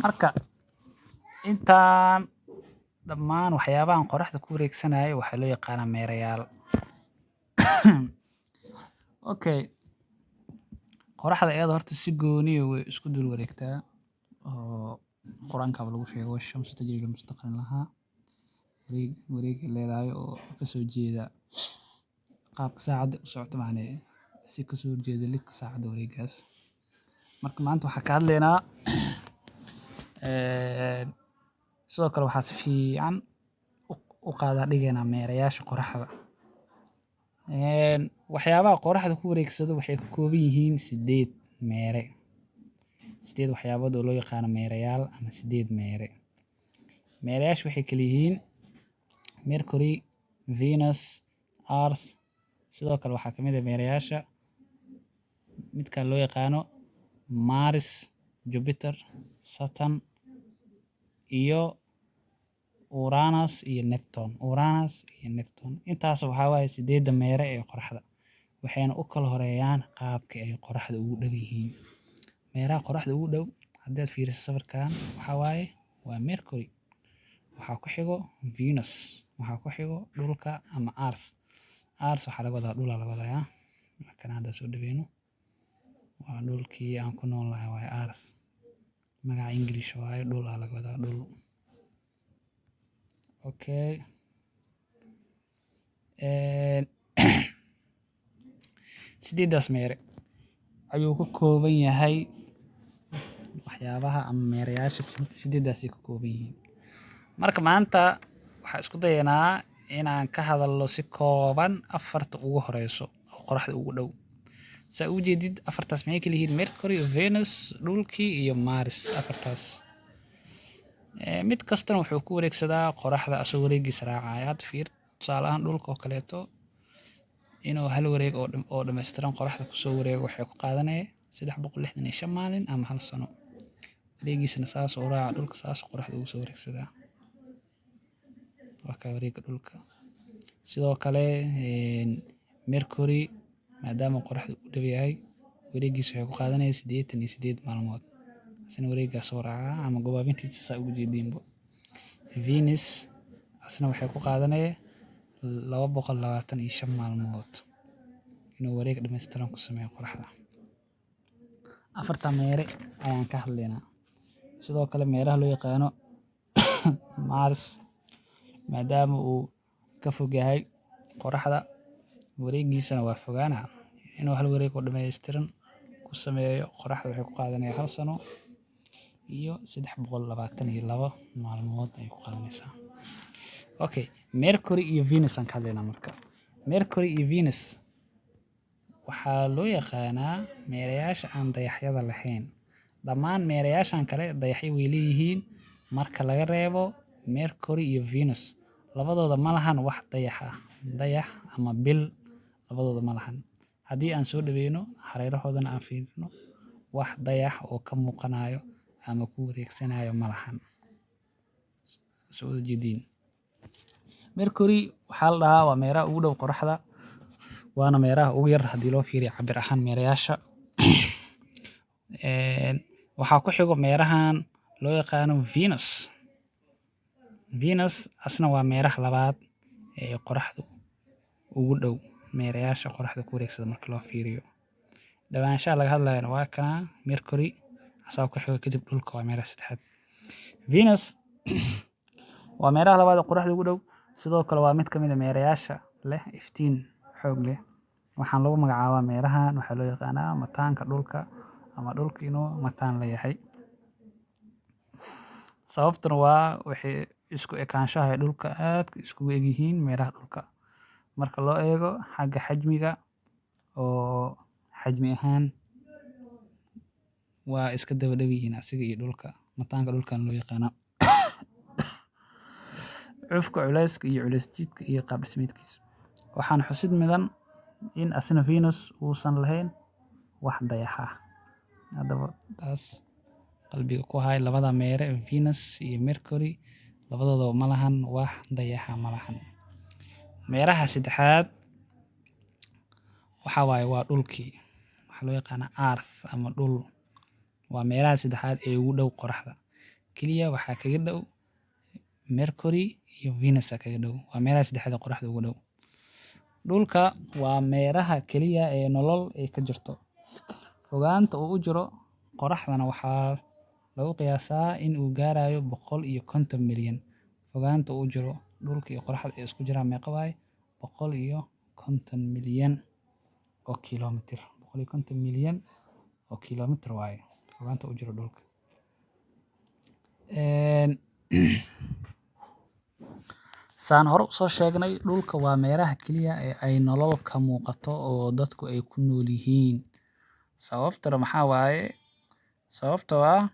Marka intaan dhammaan waxyaabahan qoraxda ku wareegsanaya waxaa loo yaqaanaa meerayaal. Okay, qoraxda iyada horta si gooni ah way isku dul wareegtaa, oo Quraanka lagu sheego: "والشمس تجري لمستقر لها." Wareeg wareeg leedahay oo kasoo jeeda qaabka saacadda u socoto, macnaheedu si kasoo horjeeda lidka saacadda wareegaas. Marka maanta waxaa ka hadlaynaa, sidoo kale waxaa si fiican u qaadaa dhigaynaa meerayaasha qoraxda. Waxyaabaha qoraxda ku wareegsado waxay ka kooban yihiin sideed meere, sideed waxyaabood oo loo yaqaano meerayaal ama sideed meere. Meerayaasha waxay kala yihiin Mercury, Venus, Earth. Sidoo kale waxaa kamid ah meerayaasha midka loo yaqaano Mars, Jupiter, Saturn iyo Uranus iyo Neptune. Uranus iyo Neptune. Intaas waxaa waaye sideedda meere ee qoraxda, waxayna u kala horeeyaan qaabka ay qoraxda ugu dhow yihiin. Meeraha qoraxda ugu dhow, haddaad fiiriso sawirkan, waxaa waaye waa Mercury, waxaa ku xigo Venus, waxaa ku xigo dhulka ama Earth. Earth waxaa laga wadaa dhul laga wadaa. Markan hadda soo dhaweyno, waa dhulkii aan ku noolnahay waaye. Earth magaca English waaye, dhul aa laga wadaa, dhul. Okay, sideedaas meere ayuu ka kooban yahay waxyaabaha ama meerayaasha, sideedaas ay ka kooban yihiin. Marka maanta waxaan isku dayaynaa inaan ka hadalno si kooban afarta ugu horeyso oo qoraxda ugu dhow. Saa u jeedid, afartaas maxay kala yihiin? Mercury, Venus, dhulkii iyo Mars. Afartaas mid kastana wuxuu ku wareegsadaa qoraxda asagoo wareegiisa raacaya. Hadda fiir, tusaale ahaan dhulka oo kaleeto, inuu hal wareeg oo dhammaystiran qoraxda kusoo wareego waxay ku qaadanaya 365 maalin ama hal sano. Wareegiisana saas u raaca dhulka, saas qoraxda ugu soo wareegsadaa. Waa kaa wareegga dhulka. Sidoo kale Mercury, maadaama qoraxda u dhow yahay, wareegiisa waxay ku qaadanaya 88 maalmood. Isna wareeggaas soo raacaa ama gobaabintiisa, saa ugu jeediinbo. Venus asna waxay ku qaadanaya 225 maalmood inuu wareeg dhammaystiran ku sameeyo qoraxda. Afarta meere ayaan ka hadlaynaa. Sidoo kale meeraha loo yaqaano Mars, maadaama uu ka fog yahay qoraxda, wareegiisana waa fogaana. Inuu hal wareeg oo dhammaystiran ku sameeyo qoraxda waxay ku qaadanaya hal sano iyo 322 maalmood ayay ku qaadanaysaa. Okay, Mercury iyo Venus aan ka hadlaynaa. Marka Mercury iyo Venus waxaa loo yaqaanaa meerayaasha aan dayaxyada lahayn. Dhammaan meerayaashan kale dayaxyo way leeyihiin marka laga reebo Mercury iyo Venus. Labadooda ma lahan wax dayax ah, dayax ama bil labadooda ma lahan. Haddii aan soo dhaweyno hareerahoodana aan fiirino, wax dayax oo ka muuqanayo ama ku wareegsanayo ma lahan. Soo wada jeediin, Mercury waxaa la dhahaa waa meeraha ugu dhow qoraxda, waana meeraha ugu yar haddii loo fiiriyo cabir ahaan meerayaasha. Waxaa ku xigo meerahan loo yaqaano Venus. Venus asna waa meeraha labaad ee qoraxdu ugu dhow meerayaasha qoraxda ku wareegsada marka loo fiiriyo. Dhawaanshaha laga hadlayana waa kana: Mercury asaa ku xigo, kadib dhulka waa meeraha saddexaad. Venus waa meeraha labaad ee qoraxda ugu dhow. Sidoo kale waa mid ka mid ah meerayaasha leh iftiin xoog leh. Waxaan lagu magacaabaa meerahan, waxaa loo yaqaanaa mataanka dhulka ama dhulka inuu mataan leeyahay. Sababtuna waa waxay isku ekaanshaha ay dhulka aad iskugu egyihiin meeraha dhulka marka loo eego xagga xajmiga, oo xajmi ahaan waa iska daba dhow yihiin asiga iyo dhulka. Mataanka dhulkan loo yaqaanaa. Cufka, culeyska iyo culeys jiidka iyo qaab dhismeedkiisa. Waxaan xusid mudan in asna Venus uusan lahayn wax dayax ah. Haddaba taas qalbiga ku hay: labada meere, Venus iyo Mercury, labadoodaba ma lahan wax dayaxa, ma lahan. Meeraha saddexaad waxa waaye waa dhulkii, waxaa loo yaqaanaa Earth ama dhul. Waa meeraha saddexaad ee ugu dhow qoraxda. Kaliya waxaa kaga dhow Mercury iyo Venus aa kaga dhow. Waa meeraha saddexaad ee qoraxda ugu dhow. Dhulka waa meeraha kaliya ee nolol ay ka jirto. Fogaanta uu u jiro qoraxdana waxaa lagu qiyaasaa in uu gaarayo 150 milyan. Fogaanta uu jiro dhulka iyo qoraxda ay isku jiraan meeqa waaye? 150 milyan oo kiiloomitir. 150 milyan oo kiiloomitir waaye fogaanta uu jiro dhulka. Saan hore usoo sheegnay, dhulka waa meeraha kaliya ee ay nolol ka muuqato oo dadku ay ku nool yihiin. Sababtana maxaa waaye? Sababtoo ah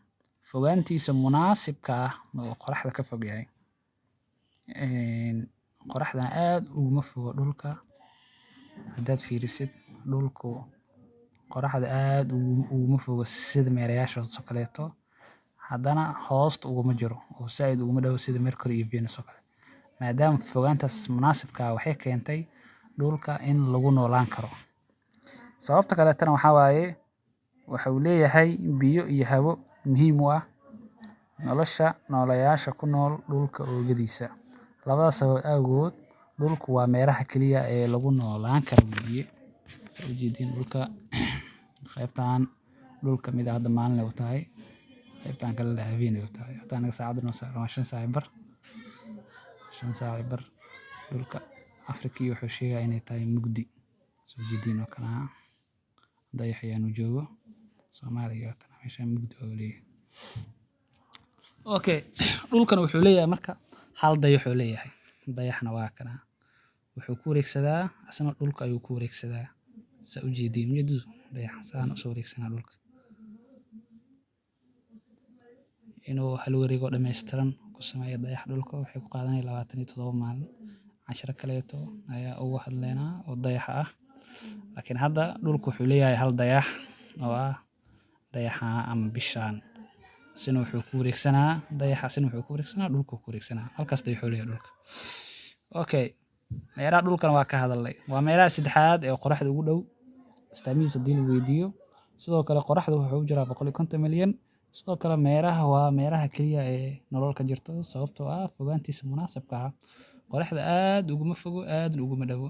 fogaantiisa munaasibka ah oo qoraxda ka fog yahay. Qoraxdana aad uguma fogo dhulka. Haddaad fiirisid, dhulku qoraxda aad uguma fogo sida meerayaasha oo kaleeto. Haddana hoosta uguma jiro oo saaid uguma dhow sida Mercury iyo Venus oo kale. Maadaama fogaantaas munaasibka ah waxay keentay dhulka in lagu noolaan karo. Sababta kaleetana waxaa waaye, waxa uu leeyahay biyo iyo hawo muhiim u ah nolosha noolayaasha ku nool dhulka oogadiisa. Labadaas sabab awgood, dhulku waa meeraha kaliya ee lagu noolaan karo weeye. Saa u jeediin, dhulka qaybtaan dhulka mid hadda maalin ay u tahay, qaybtaan kalena habeen ay u tahay. Hada anaga saacada noo saaran waa 5:15, 5:15. Dhulka Afrika iyo wuxuu sheegaa inay tahay mugdi. Soo jeediin oo kale ah dayax ayaanu joogo Soomaaliya tan meesha mugdi oo leeyahay. Okay, dhulkan wuxuu leeyahay marka hal dayax uu leeyahay. Dayaxna waa kana. Wuxuu ku wareegsadaa asna dhulka ayuu ku wareegsadaa. Saa u jeediin ujeedo dayax saan u soo wareegsanaa dhulka. Inuu hal wareego dhammaystiran ku sameeyo dayax dhulka waxay ku qaadanay 27 maalin. Cashar kaleeto ayaa ugu hadleynaa oo dayaxa ah. Laakiin hadda dhulku wuxuu leeyahay hal dayax oo ah dayaxa ama bishaan. Sina wuxuu ku wareegsanaa dayaxa, sina wuxuu ku wareegsanaa dhulka ku wareegsanaa. Halkaas dayax uu leeyahay dhulka. Okay, meeraha dhulkan waa ka hadalnay. Waa meeraha saddexaad ee qoraxda ugu dhow. Astaamihiisa haddii la weydiiyo. Sidoo kale qoraxda wuxuu u jiraa 150 milyan. Sidoo kale meeraha waa meeraha kaliya ee nolol ka jirto sababtoo ah fogaantiisa munaasabka ah. Qoraxda aad uguma fogo, aadna uguma dhowo.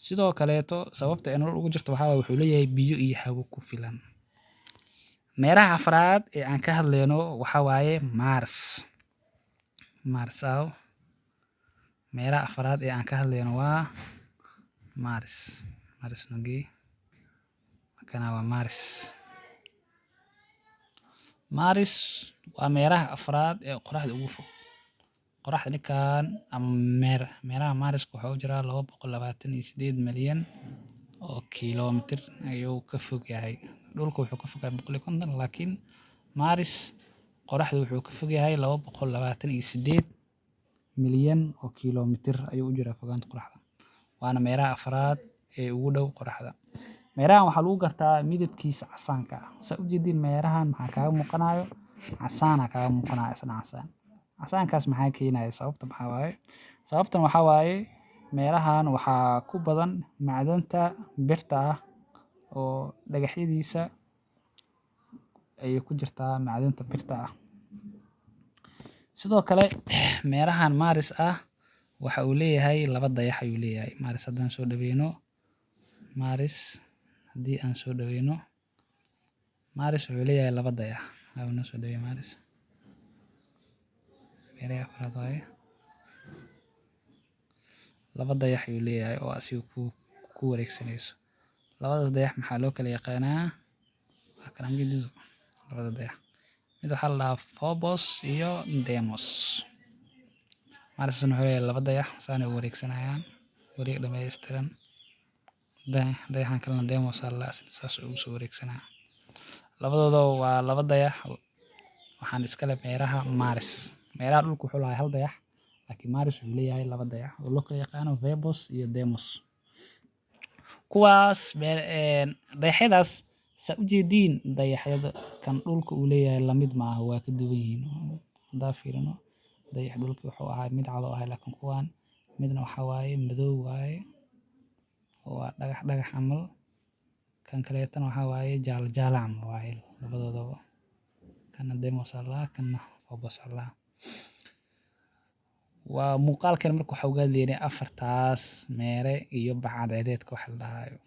Sidoo kaleeto sababta ay nolol ugu jirto waxaa waaye wuxuu leeyahay biyo iyo hawo ku filan. Meeraha afraad ee aan ka hadlayno waxaa waaye Mars. Mars aw. Meeraha afraad ee aan ka hadlayno waa Mars. Mars nogey. Kana waa Mars. Mars waa meeraha afraad ee qoraxda ugu fog. Qoraxda ninkan ama meeraha Mars wuxuu u jiraa 228 milyan oo kiiloomitir ayuu ka fog yahay. Dhulka wuxuu ka fog yahay 150, laakiin Mars qoraxda wuxuu ka fog yahay 228 milyan oo kiiloomitir ayuu u jiraa fogaanta qoraxda. Waana meeraha afraad ee ugu dhow qoraxda. Meerahan waxaa lagu gartaa midabkiisa casaanka ah. Saa u jeediin, meerahan maxaa kaaga muuqanayo? Casaana kaaga muuqanayo isna casaan. Casaankaas maxaa keenaya? Sababta maxaa waaye? Sababtan waxaa waaye meerahan waxaa ku badan macdanta birta ah oo dhagaxyadiisa ayay ku jirtaa macdanta birta ah. Sidoo kale meerahan Mars ah waxa uu leeyahay laba dayax ayuu leeyahay. Mars haddaan soo dhaweyno, Mars haddii aan soo dhaweyno, Mars wuxuu leeyahay laba dayax. Haa, noo soo dhaweey Mars. Meeraha afraad waaye. Laba dayax ayuu leeyahay oo asiga ku wareegsanayso. Labadaas dayax maxaa loo kala yaqaanaa? Waa kana ujeedido labada dayax. Mid waxaa la dhahaa Phobos iyo Deimos. Mars wuxuu leeyahay laba dayax saanay u wareegsanayaan wareeg dhammaystiran. Dayaxan kalena Deimos aa la dhahaa, saas ugu soo wareegsanaa. Labadooda waa laba dayax, waxaan iska leh meeraha Mars. Meeraha dhulka wuxuu lahaa hal dayax, laakiin Mars wuxuu leeyahay laba dayax oo loo kala yaqaano Phobos iyo Deimos. Kuwaas dayaxyadaas, saa u jeediin, dayaxyada kan dhulka uu leeyahay lamid maaha, waa ka duwan yihiin. Hadaa fiirino, dayax dhulka wuxuu ahaa mid cad oo ahay, laakiin kuwaan midna waxaa waaye madow waaye, waa dhagax dhagax camal. Kan kaleetana waxaa waaye jaalo jaalo camal waaye labadoodaba. Kana Deimos aa la dhahaa, kana Phobos aa. Waa muuqaalkan. Marka waxaa uga hadlaynay afartaas meere iyo bac cadceedeedka waxa la dhahayo.